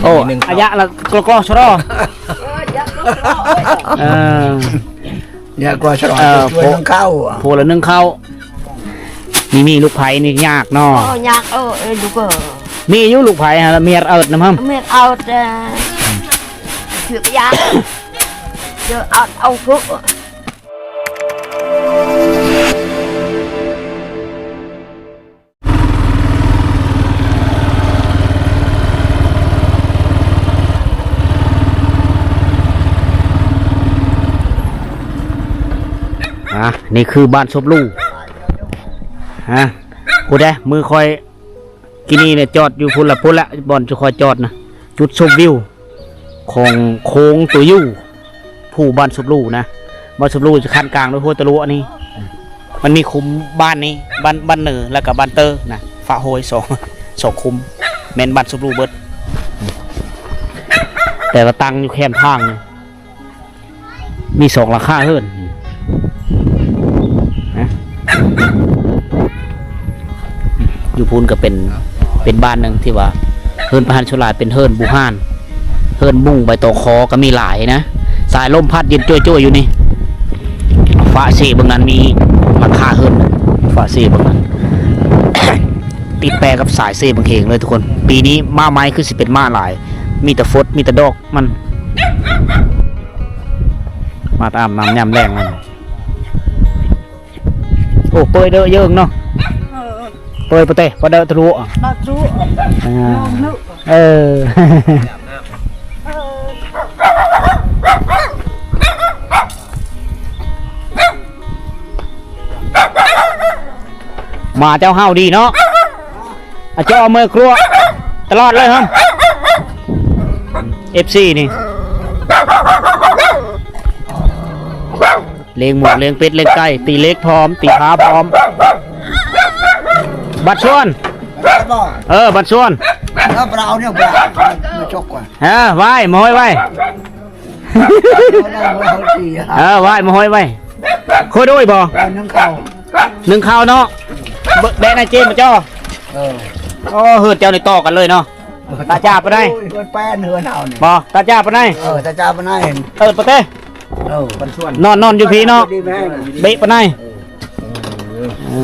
ໂອ້ ໜຶ່ງເຂົ້າ ອາຍະລະກລໍກລໍຊະລໍ ເອີ ຢາກກວ່າສະຫຼອງ ເອີ ຊ່ວຍໜຶ່ງເຂົ້າ ໂພລະໜຶ່ງເຂົ້າ ມີ ມີລູກໃຜນີ້ຍາກເນາະ ໂອ້ ຍາກ ເອີ ເອີ ລູກເອີຍ ມີຢູ່ລູກໃຜຫັ້ນລະ ເມຍເອິດນຳຫັ້ນ ເມຍເອິດ ເອີ ເຊືອກຢາກ ເຈີເອົາ ເອົາຄື ອ່າ ນີ້ຄືບ້ານສົບຫຼູ ຮະ ຜູ້ໃດ ມືຂ້ອຍ ກີ້ນີ້ແຫຼະ ຈອດຢູ່ພຸ້ນລະ ພຸ້ນລະ ບ່ອນຈຸຂ້ອຍຈອດນະ ຈຸດຊົມວິວຂອງໂຄ້ງໂຕຢູ່ ພູບ້ານສົບຫຼູນະ ບ້ານສົບຫຼູຈະຂັ້ນກາງດ້ວຍຫ້ວຍຕະຫຼວນີ້ ມັນມີຄຸ້ມບ້ານນີ້ ບ້ານ ບ້ານເໜີ ແລ້ວກະບ້ານເຕີນະ ຝາກຫ້ວຍສອງ ສອງຄຸ້ມ ແມ່ນບ້ານສົບຫຼູເບິດ ແຕ່ວ່າຕັ້ງຢູ່ແຄມທາງນີ້ ມີສອງຫຼັງຄາເຮືອນ ຢູ່ພຸ້ນກະເປັນ ເປັນບ້ານໜຶ່ງທີ່ວ່າ ເຮືອນພະຫັນສ່ວນຫຼາຍເປັນເຮືອນບູຮານ ເຮືອນມຸງໃບຕອງຄໍກະມີຫຼາຍນະ ສາຍລົມພັດເຢັນຈ້ວຍໆຢູ່ນີ້ ຟ້າເຊເບິ່ງນັ້ນມີຫຼັງຄາເຮືອນ ຟ້າເຊເບິ່ງນັ້ນ ຕິດແປກັບສາຍເຊບັງເຮງເລີຍທຸກຄົນ ປີນີ້ມ້າໄມ້ຄືຊິເປັນມ້າຫຼາຍ ມີແຕ່ຟົດ ມີແຕ່ດອກ ມັນ ມາຕາມນ້ຳຍາມແລ້ງມັນ ໂອ້ ເປີຍເດີເຢິງເນາະ ເອີ ເປີຍປະເຕ ປະເດີທະລຸ ເດີທະລຸ ອ່າ ເອີ ໝາເຈົ້າເຫົ່າດີເນາະ ອາເຈົ້າເອົາເມືອຄົວຕະຫຼອດເລີຍເຮີ້ ເອັຟຊີນີ້ ລ້ຽງໝູ ລ້ຽງເປັດ ລ້ຽງໄກ່ ຕີເຫຼັກພ້ອມ ຕີພ້າພ້ອມ ບັດຊວນ ເອີ ບັດຊວນ ເອີ ມາເອົາແນວ ມາຈົກກ່ອນ ເອີ ໄວ້ ມາຫ້ອຍໄວ້ ເອີ ໄວ້ ມາຫ້ອຍໄວ້ ໂຄດໂດຍບໍ່ ໜຶ່ງເຂົ້າ ໜຶ່ງເຂົ້າເນາະ ແບະນາຍເຈມມາຈໍ ເອີ ໂອ້ ເຮືອນເຈົ້ານີ້ຕໍ່ກັນເລີຍເນາະ ຕາຈາປານໃດ ໂອ້ຍ ເຮືອນແປ້ນເຮືອນເຮົານີ້ ບໍ່ ຕາຈາປານໃດ ເອີ ຕາຈາປານໃດ ເອີ ປະເຕ ເອີ ບັນຊວນ ນອນ ນອນຢູ່ພີ້ເນາະ ດີແມ່ ເບະປານໃດ ເອີ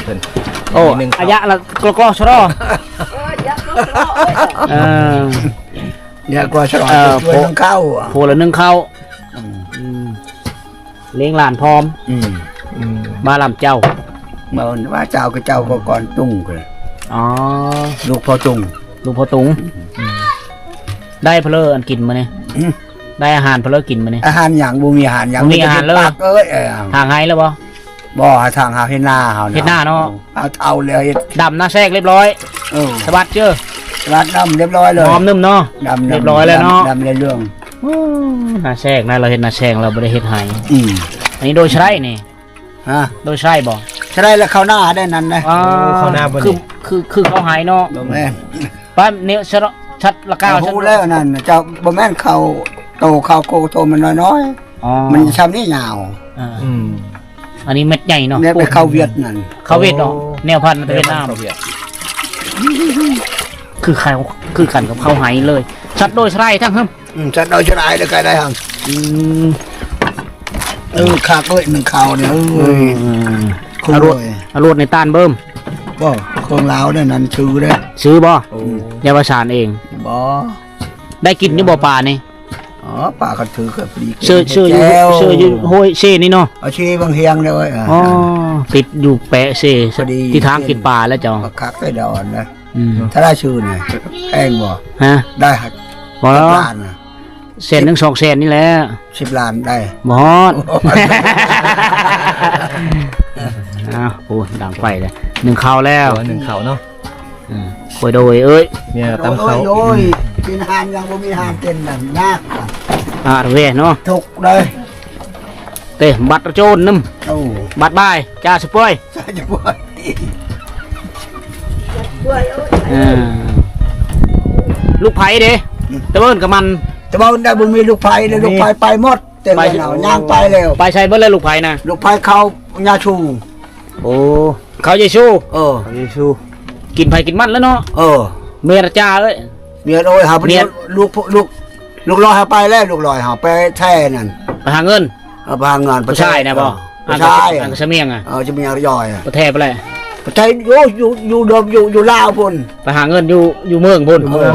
ເອີ ໂອ້ ອາຍະລະກລໍກລໍຊະລໍ ເອີ ຢາກກວ່າສະຫຼອງ ເອີ ຊ່ວຍໜຶ່ງເຂົ້າ ໂພລະໜຶ່ງເຂົ້າ ອືມ ອືມ ລ້ຽງຫຼານພ້ອມ ອືມ ອືມ ມາລຳເຈົ້າ ເອີ ວ່າເຈົ້າກະເຈົ້າກະກ່ອນຕຸງ ອໍ ລູກພໍ່ຕຸງ ລູກພໍ່ຕຸງ ອືມ ໄດ້ພະເລີອັນກິນມື້ນີ້ ອືມ ໄດ້ອາຫານພະເລີກິນມື້ນີ້ ອາຫານຫຍັງ ບໍ່ມີອາຫານຫຍັງ ບໍ່ມີອາຫານເລີຍ ເອີຍ ທາງໄຮ່ແລ້ວບໍ່ ບໍ່ ທາງເຮົາເຮັດນາເຮົາ ເຮັດນາເນາະ ເຮົາເຖົ້າແລ້ວ ເຮັດ ດຳນາແຊກລຽບຮ້ອຍ ເອີ ສະບັດເຈີ ສະບັດດຳລຽບຮ້ອຍເລີຍ ຫອມໜຶ່ມເນາະ ດຳ ລຽບຮ້ອຍແລ້ວເນາະ ດຳເຫຼືອງ ໂອ້ ນາແຊກນະ ລາວເຮັດນາແຊກ ລາວບໍ່ໄດ້ເຮັດໄຮ່ ອືມ ອັນນີ້ໂດຍສະໄລນີ້ ຮະ ໂດຍສະໄລບໍ່ ສະໄລລະເຂົ້ານາໄດ້ນັ້ນນະ ອໍ ເຂົ້ານາບໍ່ ຄື ຄື ຄືເຂົ້າໄຮ່ເນາະ ບໍ່ແມ່ນ ປ້າແນວສັດລະກາວ ຮູ້ແລ້ວນັ້ນ ເຈົ້າ ບໍ່ແມ່ນເຂົ້າໂຕ ເຂົ້າໂກໂຕມັນນ້ອຍໆ ອໍ ມັນຊ່ຳນີ້ຍາວ ອ່າ ອືມ ອັນນີ້ເມັດໃຫຍ່ເນາະ ແນວໄປເຂົ້າຫວຽດນັ້ນ ເຂົ້າຫວຽດເນາະ ໂອ້ ແນວພັນມາແຕ່ຫວຽດນາມ ເຂົ້າຫວຽດ ຄືເຂົ້າ ຄືກັນກັບເຂົ້າໄຮ່ເລີຍ ສັດໂດຍສະໄລທັງຫັ້ນ ອືມ ສັດໂດຍສະໄລແລ້ວກະໄດ້ຫັ້ນ ອືມ ເອີ ຄັກເອີຍ ໜຶ່ງເຂົ້ານີ້ ເອີຍ ອືມ ເອົາໂລດ ເອົາໂລດໃນຕ່ານເບິ່ມ ບໍ່ ຂອງລາວເດ້ ນັ້ນຊື້ເດ້ ຊື້ບໍ່ ອືມ ຢ່າວ່າສານເອງ ບໍ່ ໄດ້ກິນຢູ່ບໍ່ປານີ້ ອໍ ປາກະຖືກະປລີ ເຊີ ເຊີຢູ່ ເຊີຢູ່ຫ້ວຍເຊນີ້ເນາະ ເອົາເຊບັງຮຽງເດ້ ອໍ ຕິດຢູ່ແປະເຊ ພໍດີ ທີ່ທາງກິນປາແລ້ວເຈົ້າ ຄັກແຕ່ດອນນະ ອືມ ຖ້າໄດ້ຊື້ນີ້ແພງບໍ່ ຮະ ໄດ້ ບໍ່ ຈັກລ້ານນະ ແສນໜຶ່ງ ສອງແສນນີ້ແຫຼະ ສິບລ້ານໄດ້ ບໍ່ຮອດ ອ້າວ ໂອ້ ດັງໄຟເລີຍ ໜຶ່ງເຂົ້າແລ້ວ ໜຶ່ງເຂົ້າເນາະ ອືມ ໂອ້ຍ ໂດຍເອີຍ ເມຍຕຳເຂົ້າ ໂອ້ຍ ໂອ້ຍ ກິນອາຫານຍັງບໍ່ມີອາຫານກິນນັ້ນຍາກ ອາດເວເນາະ ທຸກເລີຍ ເຕະບັດໂຈນນຳ ໂອ້ ບັດບາຍ ຈ້າສະປອຍ ຈ້າສະປອຍ ເອີ ລູກໃຜເດ້ ອືມ ຕະເບິ່ນກະມັນ ຕະເບິ່ນໄດ້ບໍ່ມີລູກໃຜເດ້ ລູກໃຜໄປໝົດ ແຕ່ ໄປ ເຮົາຍ່າງໄປແລ້ວ ໄປໃສເບິດແລ້ວລູກໃຜນະ ລູກໃຜເຂົ້າຍາຊູ ໂອ້ ເຂົ້າເຢຊູ ເອີ ເຂົ້າເຢຊູ ກິນໃຜກິນມັນແລ້ວເນາະ ເອີ ເມຍລະຈ້າເອີຍ ເມຍ ໂອ້ຍ ຫາ ເມຍ ລູກ ລູກ ລູກລອຍຫາໄປແລ້ວ ລູກລອຍຫາໄປແທ້ນັ້ນ ໄປຫາເງິນ ເອີ ໄປຫາເງິນ ຜູ້ຊາຍນະບໍ? ເອີ ຜູ້ຊາຍ ອັນກະສະມຽງອະ ເອີ ສະມຽງລະຢອຍອະ ບໍ່ແທ້ປະແລ້ວ ບໍ່ແທ້ ຢູ່ ຢູ່ ຢູ່ ຢູ່ລາວພຸ້ນ ໄປຫາເງິນຢູ່ ຢູ່ເມືອງພຸ້ນ ເອີ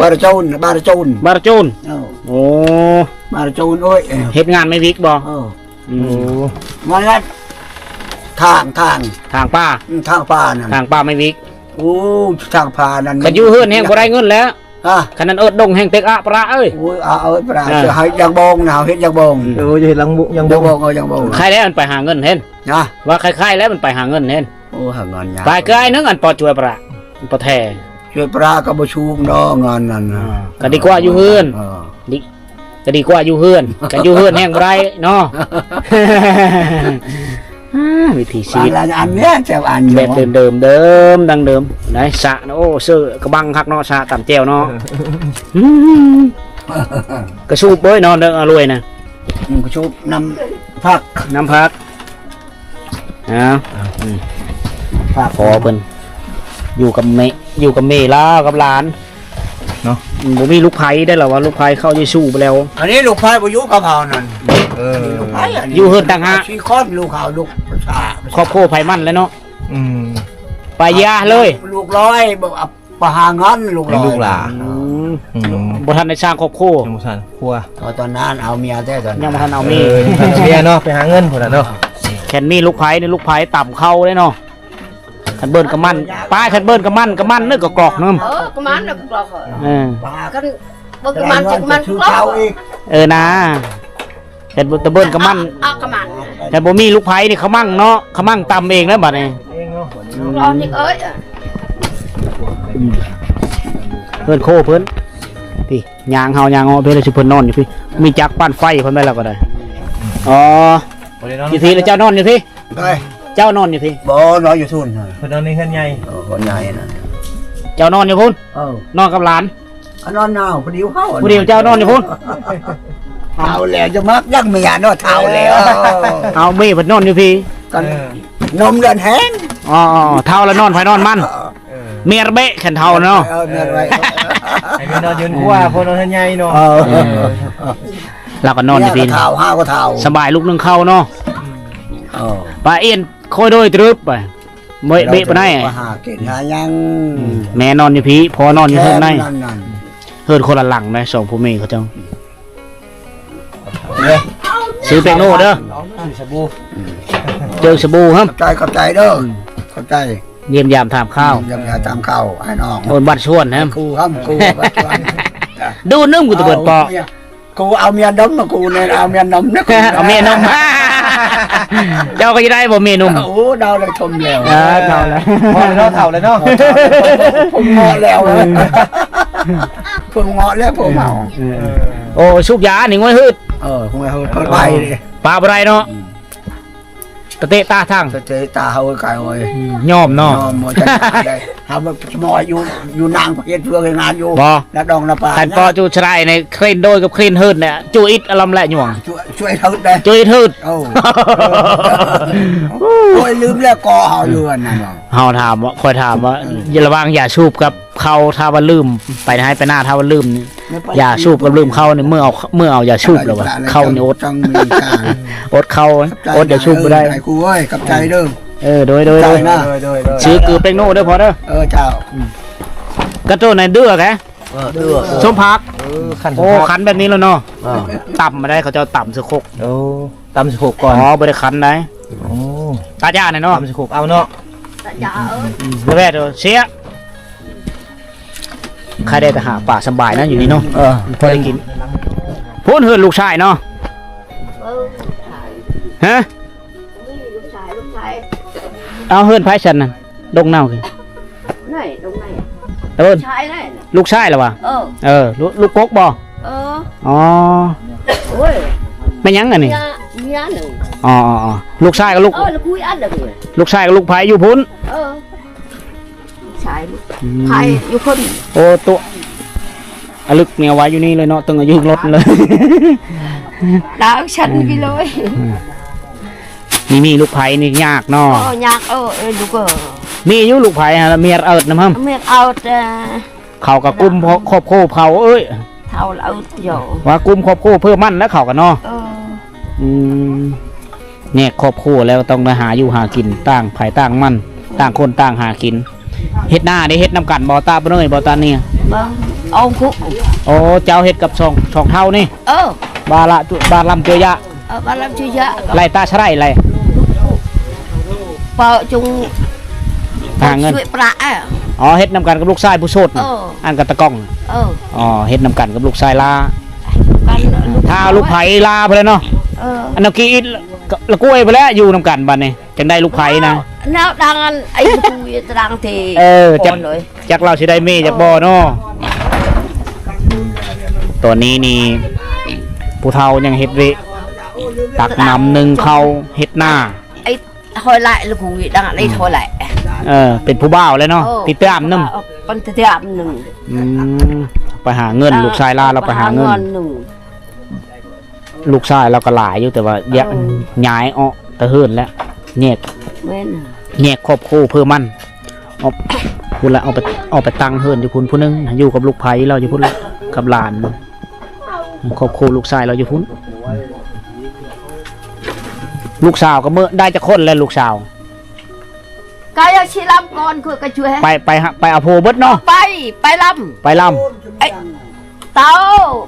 ບາລະໂຈນ ບາລະໂຈນ ບາລະໂຈນ ເອີ ໂອ້ ບາລະໂຈນ ໂອ້ຍ ເຮັດງານໄມ້ວິກບໍ? ເອີ ອືມ ໂອ້ ມາລັດ ທາງ ທາງ ທາງປ່າ ອືມ ທາງປ່ານັ້ນ ທາງປ່າໄມ້ວິກ ໂອ້ ທາງປ່ານັ້ນ ຄັນຢູ່ເຮືອນແຮ່ງບໍ່ໄດ້ເງິນແລ້ວ ຮະ ຄັນນັ້ນເອິດດົງແຮ່ງເຕັກອະປະເອີຍ ໂອ້ຍ ອະເອີຍປະ ເອີ ເຮັດຢາກບົງນະ ເຮັດຢາກບົງ ເອີ ຢາກເຮັດຫຼັງບຸ ຢາກບົງ ຢາກບົງ ເອີ ຢາກບົງ ຂາຍແລ້ວມັນໄປຫາເງິນເຫັນ ນະ ວ່າຂາຍໆແລ້ວມັນໄປຫາເງິນເຫັນ ໂອ້ ຫາເງິນຍາກ ໄປເກືອຍໜຶ່ງ ອັນປອດຊ່ວຍປະ ປະແທ້ ຊ່ວຍປະກໍບໍ່ສູງດອກງານນັ້ນນະ ອ່າ ກໍດີກວ່າຢູ່ເຮືອນ ເອີ ດີ ກໍດີກວ່າຢູ່ເຮືອນ ຄັນຢູ່ເຮືອນແຮ່ງບໍ່ໄດ້ເນາະ ອ່າ ວິຖີຊີວິດ ອັນເນີ້ຍ ແບບເດີມໆ ເດີມ ດັ່ງເດີມ ໄດ້ສະນະ ໂອ້ ເສີກະບັງຄັກເນາະ ສະຕຳແຈ່ວເນາະ ອືມ ກະສູບເອີຍເນາະ ເດີ ອາລວຍນະ ອືມ ກະສູບນ້ຳຜັກ ນ້ຳຜັກ ເອົາ ອືມ ຝາກພໍ່ເພິ່ນ ຢູ່ກັບແມ່ ຢູ່ກັບແມ່ລາວກັບຫຼານເນາະ ອືມ ບໍ່ມີລູກໃຜໄດ້ລະວ່າ ລູກໃຜເຂົາຊິສູ້ໄປແລ້ວ ອັນນີ້ລູກໃຜບໍ່ຢູ່ກັບເຮົານັ້ນ ເອີ ອັນນີ້ລູກໃຜ ອັນນີ້ຢູ່ເຮືອນຕ່າງຫາກ ສີ່ຄົນ ລູກເຂົາ ລູກສາວ ຄອບຄົວໃຜມັນແຫຼະເນາະ ອືມ ໄປຢາເລີຍ ລູກລອຍ ໄປຫາເງິນລູກຫຼານ ລູກຫຼານ ອືມ ອືມ ບໍ່ທັນໄດ້ສ້າງຄອບຄົວ ຍັງບໍ່ສ້າງຄອບຄົວ ເພາະຕອນນັ້ນເອົາເມຍແທ້ຕອນນັ້ນ ຍັງບໍ່ທັນເອົາເມຍ ເອີ ເອົາເມຍເນາະ ໄປຫາເງິນພຸ້ນນະເນາະ ແຄ່ນມີລູກໃຜນີ້ ລູກໃຜຕຳເຂົ້າເດ້ເນາະ ຄັນເບິ່ນກະມັນ ປາຍ ຄັນເບິ່ນກະມັນ ກະມັນເດີ ກະກອກນຳ ເອີ ກະມັນເດີ ກະກອກ ເອີ ຄັນເບິ່ງກະມັນ ກະມັນ ກະກອກ ເອີ ນາ ເຮັດແຕ່ເບິ່ນກະມັນ ເອົາກະມັນ ແຕ່ບໍ່ມີລູກໃຜນີ້ ຂະມັງເນາະ ຂະມັງຕຳເອງແລ້ວບາດນີ້ ເອງເນາະ ລອງນີ້ເອີຍ ອືມ ເພິ່ນໂຄເພິ່ນ ພີ້ ຍ່າງເຮົາຍ່າງເຮົາ ເພິ່ນຊິເພິ່ນນອນຢູ່ພີ້ ມີຈັກປັ່ນໄຟເພິ່ນໄວ້ແລ້ວກໍໄດ້ ອໍ ຢູ່ພີ້ ແລ້ວເຈົ້ານອນຢູ່ພີ້ ໄດ້ ເຈົ້ານອນຢູ່ພີ້ ບໍ່ ນອນຢູ່ທຸ່ນ ເພິ່ນນອນໃນເຮືອນໃຫຍ່ ເອີ ເຮືອນໃຫຍ່ນະ ເຈົ້ານອນຢູ່ພຸ້ນ ເອີ ນອນກັບຫຼານ ອັນນັ້ນນາວ ຜູ້ດຽວເຮົາ ຜູ້ດຽວເຈົ້ານອນຢູ່ພຸ້ນ ເຖົ້າແລ້ວ ຈະມັກຍັງເມຍເນາະ ເຖົ້າແລ້ວ ເອົາ ເມຍເພິ່ນນອນຢູ່ພີ້ ກັນ ເອີ ນົມເດືອນແຮງ ອໍ ເຖົ້າແລ້ວນອນໃຜນອນມັນ ເອີ ເມຍລະເບະ ຄັນເຖົ້າເນາະ ເອີ ເມຍລະເບະ ໃຫ້ເມຍນອນຢູ່ຄົວ ເອີ ເພິ່ນນອນໃຫຍ່ເນາະ ເອີ ເອີ ລາວກໍນອນຢູ່ພີ້ ເຖົ້າ ເຮົາກໍເຖົ້າ ສະບາຍ ລຸກໜຶ່ງເຂົ້າເນາະ ເອີ ປາອຽນ ຄ່ອຍໂດຍຕລຶບໄປ ເບະ ເບະປານໃດ ຫາກິນຫາຫຍັງ ອືມ ແມ່ນອນຢູ່ພີ້ ພໍ່ນອນຢູ່ເທິງໃນ ແຄ່ນັ້ນ ເຮືອນຄົນລະຫຼັງໃດ ສອງຜົວເມຍເຂົາເຈົ້າ ເດີ ຊື້ແປ້ງໂນເດີ ສະບູ ເຈີສະບູ ຂອບໃຈ ຂອບໃຈເດີ ອືມ ຂອບໃຈ ຢ້ຽມຢາມຖາມຂ່າວ ຢ້ຽມຢາມຖາມຂ່າວ ອ້າຍນ້ອງ ໂອນບ້ານຊວນ ຄູຫ້ຳ ຄູບ້ານຊວນ ດູໜຶ່ງ ກູຕະເບີດເປາະ ກູເອົາເມຍດົມມາ ກູແນ່ເອົາເມຍດົມນະ ເອົາເມຍດົມ ເຈົ້າກໍຈະໄດ້ບໍ່ເມຍໜຸ່ມ ໂອ້ ດາວໄດ້ຊົມແລ້ວ ເອີ ເຖົ້າແລ້ວ ເຖົ້າແລ້ວເນາະ ເຖົ້າແລ້ວ ຜົມເງາະແລ້ວ ຜົມເງາະແລ້ວ ຜົມເອົາ ເອີ ໂອ້ ສູບຢານີ້ງວຍຮືດ ເອີ ງວຍຮືດ ເປີດໄປ ປາບໍ່ໄດ້ເນາະ ອືມ ຕະເຕະຕາທັງ ຕະເຕະຕາເຮົາກາຍໂອ້ຍ ຍອມເນາະ ຍອມບໍ່ຈັກໄດ້ ເຮົາມາຢູ່ ຢູ່ນາງເຮັດເວືອກງານຢູ່ ບໍ່ ນະດອງນະປາ ຄັນເປາະຈູດສະໄລໃນເຄຣນໂດຍກັບເຄຣນເຮີດແຫຼະ ຈູດອິດອະລຳແຫຼະຍວງ ຊ່ວຍ ຊ່ວຍເຮີດໄດ້ ຈູດອິດເຮີດ ໂອ້ ໂອ້ຍ ລືມແລ້ວກໍເຮົາຢູ່ອັນນັ້ນ ເຮົາຖາມວ່າ ຂ້ອຍຖາມວ່າ ລະຫວ່າງຢາສູບກັບ ເຂົ້າ ຖ້າວ່າລືມ ໄປໃຫ້ໄປນາ ຖ້າວ່າລືມນີ້ ຢາສູບກັບລືມເຂົ້ານີ້ ເມື່ອເອົາ ເມື່ອເອົາຢາສູບແລ້ວວ່າ ເຂົ້ານີ້ອົດ ຕ້ອງມີການ ອົດເຂົ້າ ອົດຢາສູບບໍ່ໄດ້ ຂອບໃຈເດີ ເອີ ໂດຍ ໂດຍ ໂດຍ ຊື້ເກືອແປ້ງໂນເດີພໍ່ເດີ ເອີ ເຈົ້າ ກະໂຕໃນເດືອກະ ເອີ ເດືອ ສົ້ມຜັກ ເອີ ຂັ້ນ ໂອ້ ຂັ້ນແບບນີ້ແລ້ວເນາະ ເອີ ຕຳມາໄດ້ ເຂົາເຈົ້າຕຳໃສ່ຄົກ ໂອ້ ຕຳໃສ່ຄົກກ່ອນ ອໍ ບໍ່ໄດ້ຂັນໃດ ໂອ້ ຕາຈ້າແນ່ເນາະ ຕຳໃສ່ຄົກເອົາເນາະ ຕາຈ້າເອີຍ ອືມ ແລ້ວແວ່ເດີ ເສຍ ໃຄໄດ້ແຕ່ຫາປາສະບາຍນະ ຢູ່ນີ້ເນາະ ເອີ ພໍໄດ້ກິນ ພຸ້ນເຮືອນລູກຊາຍເນາະ ເອີ ຮະ ນີ້ລູກຊາຍ ລູກຊາຍ ເອົາ ເຮືອນໃຜຊັ້ນນະ ດົງເນົ່າ ໄດ້ ດົງໄດ້ ເອີ ລູກຊາຍໄດ້ ລູກຊາຍລະຫວາ ເອີ ເອີ ລູກ ລູກກົກບໍ່ ເອີ ອໍ ໂອ້ຍ ແມ່ນຫຍັງອັນນີ້ ເມຍ ເມຍໜຶ່ງ ອໍ ອໍ ອໍ ລູກຊາຍກັບລູກ ເອີ ລູກຄຸຍອັນເດີ ລູກຊາຍກັບລູກໃຜຢູ່ພຸ້ນ ເອີ ລູກຊາຍ ອືມ ໃຜຢູ່ພຸ້ນ ໂອ້ ໂຕ ອະລຶກນີ້ເອົາໄວ້ຢູ່ນີ້ເລີຍເນາະ ຕຶງອາຍຸລົດເລີຍ ດາວຊັ້ນກິໂລ ອືມ ມີ ມີລູກໃຜນີ້ຍາກເນາະ ໂອ້ ຍາກ ເອີ ເອີ ລູກເອີ ມີຢູ່ລູກໃຜຫັ້ນ ເມຍເອິດນຳຫັ້ນ ເມຍເອິດ ເອີ ເຂົາກໍກຸມຄອບຄົວເຂົາເອີຍ ເຖົ້າແລ້ວເຈົ້າ ວ່າກຸມຄອບຄົວເພີ່ມມັນແລ້ວເຂົາກໍເນາະ. ເອີ ອືມ ແຍກຄອບຄົວແລ້ວຕ້ອງໄດ້ຫາຢູ່ຫາກິນ ຕ່າງໃຜຕ່າງມັນ ຕ່າງຄົນຕ່າງຫາກິນ. ເຮັດນາເດ້ ເຮັດນຳກັນບໍ່ ຕາປະເນີຍບໍ່ຕານີ້? ເບິ່ງ ເອົາຄຸ ໂອ້ ເຈົ້າເຮັດກັບສອງ ສອງເຖົ້ານີ້? ເອີ ບາລະ ບາລຳເຈືອຍະ ເອີ ບາລຳເຈືອຍະ ໄລ່ຕາສະໄລໄລ່ ປະຈຸງ ຫາເງິນ ຊ່ວຍປະ ອໍ ເຮັດນຳກັນກັບລູກຊາຍຜູ້ໂສດ ເອີ ອັນກະຕະກ່ອງ ເອີ ອໍ ເຮັດນຳກັນກັບລູກຊາຍລາ ກັນ ຖ້າລູກໃຜລາພຸ້ນແຫຼະເນາະ ເອີ ອັນນະກີດລະກ້ວຍພຸ້ນແຫຼະ ຢູ່ນຳກັນບັດນີ້ ຈັ່ງໄດ້ລູກໃຜນະ ແນວດັງອັນໄອ້ຜູ້ຕະດັງເທ ເອີ ຈັກ ຈັກລາວຊິໄດ້ເມຍຈັກບໍ່ເນາະ. ຕອນນີ້ນີ້ຜູ້ເຖົ້າຍັງເຮັດວຽກ ຕັກນ້ຳ ໜຶ້ງເຂົ້າ ເຮັດນາ ໄອ້ ຮອຍຫຼາຍລະຜູ້ດັງໄອ້ ອືມ ຮອຍຫຼາຍ ເອີ ເປັນຜູ້ບ່າວແລ້ວເນາະ ເອີ ຕິດຕາມນຳ ເປັນຕິດຕາມນຳ ອືມ ໄປຫາເງິນ ເອີ ລູກຊາຍລາວ ລາວໄປຫາເງິນ ຫາເງິນ ລູກຊາຍລາວກໍຫຼາຍຢູ່ ແຕ່ວ່າ ເອີ ຍ້າຍອອກແຕ່ເຮືອນແລ້ວ ແຍກ ແມ່ນ ແຍກຄອບຄົວເພີ່ມມັນ ອອກພຸ້ນລະ ອອກໄປ ອອກໄປຕັ້ງເຮືອນຢູ່ພຸ້ນ ຜູ້ໜຶ່ງຢູ່ກັບລູກໃພ້ລາວຢູ່ພຸ້ນລະ ກັບຫຼານ ຄອບຄົວລູກຊາຍລາວຢູ່ພຸ້ນ. ລູກສາວກໍເມີ ໄດ້ຈັກຄົນແລ້ວລູກສາວ? ກະຢາກຊິລຳກ່ອນ ຂ້ອຍກໍຊ່ວຍ ໄປ ໄປຫາ ໄປເອົາຜົວເບິດເນາະ ໄປ ໄປລຳ ໄປລຳ ໄອ້ເຕົ້າ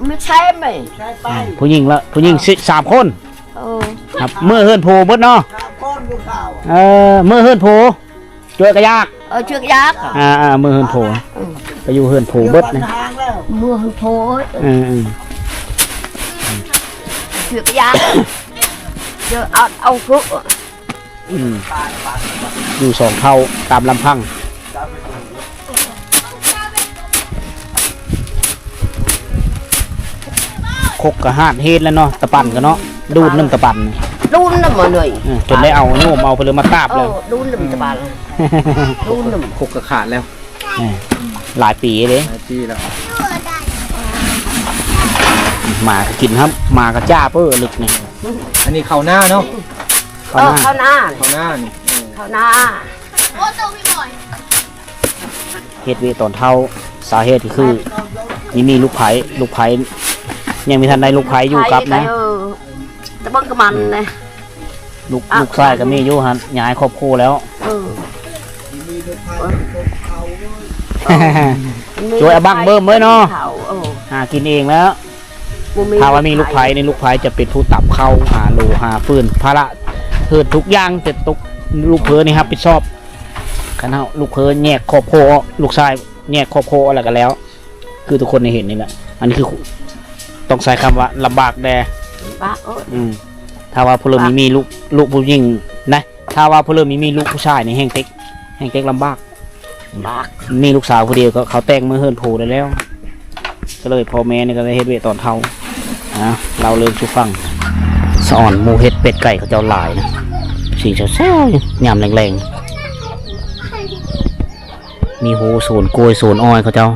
ມີແຊມ ອືມ ຜູ້ຍິງລະ ຜູ້ຍິງ ເອີ ສາມຄົນ ເອີ ເມືອເຮືອນຜົວເບິດເນາະ ສາມຄົນລູກສາວ ເອີ ເມືອເຮືອນຜົວ ເຈື່ອກະຢາກ ເອີ ເຈື່ອກະຢາກ ອ່າ ເມືອເຮືອນຜົວ ເອີ ໄປຢູ່ເຮືອນຜົວເບິດນະ ເມືອເຮືອນຜົວ ເອີ ເອີ ເຈື່ອກະຢາກ ເດີ ເອົາ ເອົາ ອືມ ຢູ່ສອງເຖົ້າຕາມລຳພັງ ຄົກກະຫາດເຮັດແລ້ວເນາະ ຕະປັນກະເນາະ ດູດນຳຕະປັນ ດູດນຳມາເລີຍ ເອີ ຈົນໄດ້ເອົາໂຍມເອົາໄປເລີຍມາຕາບແລ້ວ ເອີ ດູດນຳຕະປັນ ດູດນຳ ຄົກກະຂາດແລ້ວ ເອີ ຫຼາຍປີເດ້ ຫຼາຍປີແລ້ວ ໝາກະກິນ ໝາກະຈ້າເປີ້ລຶກນີ້ ອັນນີ້ເຂົ້ານາເນາະ ເອີ ເຂົ້ານາ ເຂົ້ານາ ເຂົ້ານານີ້ ເອີ ເຂົ້ານາ ເຮັດວຽກຕອນເຖົ້າ ສາເຫດກໍຄືມີ ມີລູກໃພ້ ລູກໃພ້ ຍັງມີທັນໄດ້ລູກໃພ້ຢູ່ກັບນະ ເອີ ແຕ່ເບິ່ງກະມັນນະ ລູກ ອ່ະ ລູກຊາຍກໍມີຢູ່ຫັ້ນ ຍ້າຍຄອບຄົວແລ້ວ ເອີ ຊ່ວຍອາບັກເບິ່ມເລີຍເນາະ ເອີ ຫາກິນເອງແລ້ວ ຖ້າວ່າມີລູກໃພ້ນີ້ ລູກໃພ້ຈະເປັນຜູ້ຕຳເຂົ້າ ຫາໂລຫາຟືນ ພາລະເຮັດທຸກຢ່າງ ແຕ່ຕົກ ລູກເຂີນີ້ຮັບຜິດຊອບ ຄັນເຮົາ ລູກເຂີແຍກຄອບຄົວ ລູກຊາຍແຍກຄອບຄົວແລ້ວກໍແລ້ວ ຄືທຸກຄົນໄດ້ເຫັນນີ້ແຫຼະ ອັນນີ້ຄືຕ້ອງໃຊ້ຄຳວ່າລຳບາກແດ່ ລຳບາກ ອືມ ຖ້າວ່າຜູ້ເລີ່ມມີລູກ ລູກຜູ້ຍິງນະ ຖ້າວ່າຜູ້ເລີ່ມມີລູກຜູ້ຊາຍນີ້ແຮ່ງເຕັກ ແຮ່ງເຕັກລຳບາກ ບາກ ມີລູກສາວຜູ້ດຽວ ກໍເຂົາແຕ່ງເມືອເຮືອນຜົວໄດ້ແລ້ວ ກໍເລີຍພໍ່ແມ່ນີ້ກໍໄດ້ເຮັດວຽກຕອນເຖົ້າ ອ່າ ເລົ່າເລື່ອງສູ່ຟັງ ສະອອນໝູເຫັດເປັດໄກ່ເຂົາເຈົ້າຫຼາຍນະ ສີແຊວໆ ຍາມແລງໆ ມີໂຮສວນກ້ວຍສວນອ້ອຍເຂົາເຈົ້າ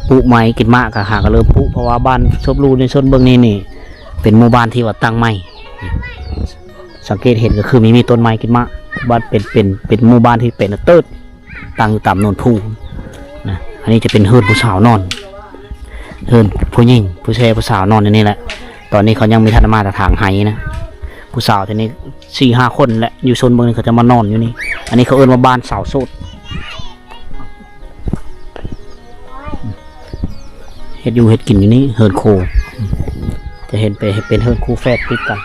ປູກໄມ້ກິນໝາກ ກໍຫາກໍເລີ່ມປູກ ເພາະວ່າບ້ານສົບຫຼູໃນຊົນເບິ່ງນີ້ນີ້ ເປັນໝູ່ບ້ານທີ່ວ່າຕັ້ງໃໝ່ ສັງເກດເຫັນກໍຄືມີ ມີຕົ້ນໄມ້ກິນໝາກ ບ້ານເປັນ ເປັນ ເປັນໝູ່ບ້ານທີ່ເປັນເຕີດ ຕັ້ງຢູ່ຕາມໂນນພູນະ ອັນນີ້ຈະເປັນເຮືອນຜູ້ສາວນອນ ເຮືອນຜູ້ຍິງ ຜູ້ແຊ ຜູ້ສາວນອນຢູ່ນີ້ແຫຼະ ຕອນນີ້ເຂົາຍັງມີທັນມາແຕ່ທາງໄຮ່ນະ ຜູ້ສາວແຖວນີ້ສີ່ຫ້າຄົນແຫຼະ ຢູ່ຊົນເບິ່ງນີ້ເຂົາຈະມານອນຢູ່ນີ້ ອັນນີ້ເຂົາເອີ້ນວ່າບ້ານສາວໂສດ ເຮັດຢູ່ເຮັດກິນຢູ່ນີ້ ເຮືອນໂຄ ຈະເຫັນເປັນ ເປັນເຮືອນຄູ່ແຝດຕິດກັນ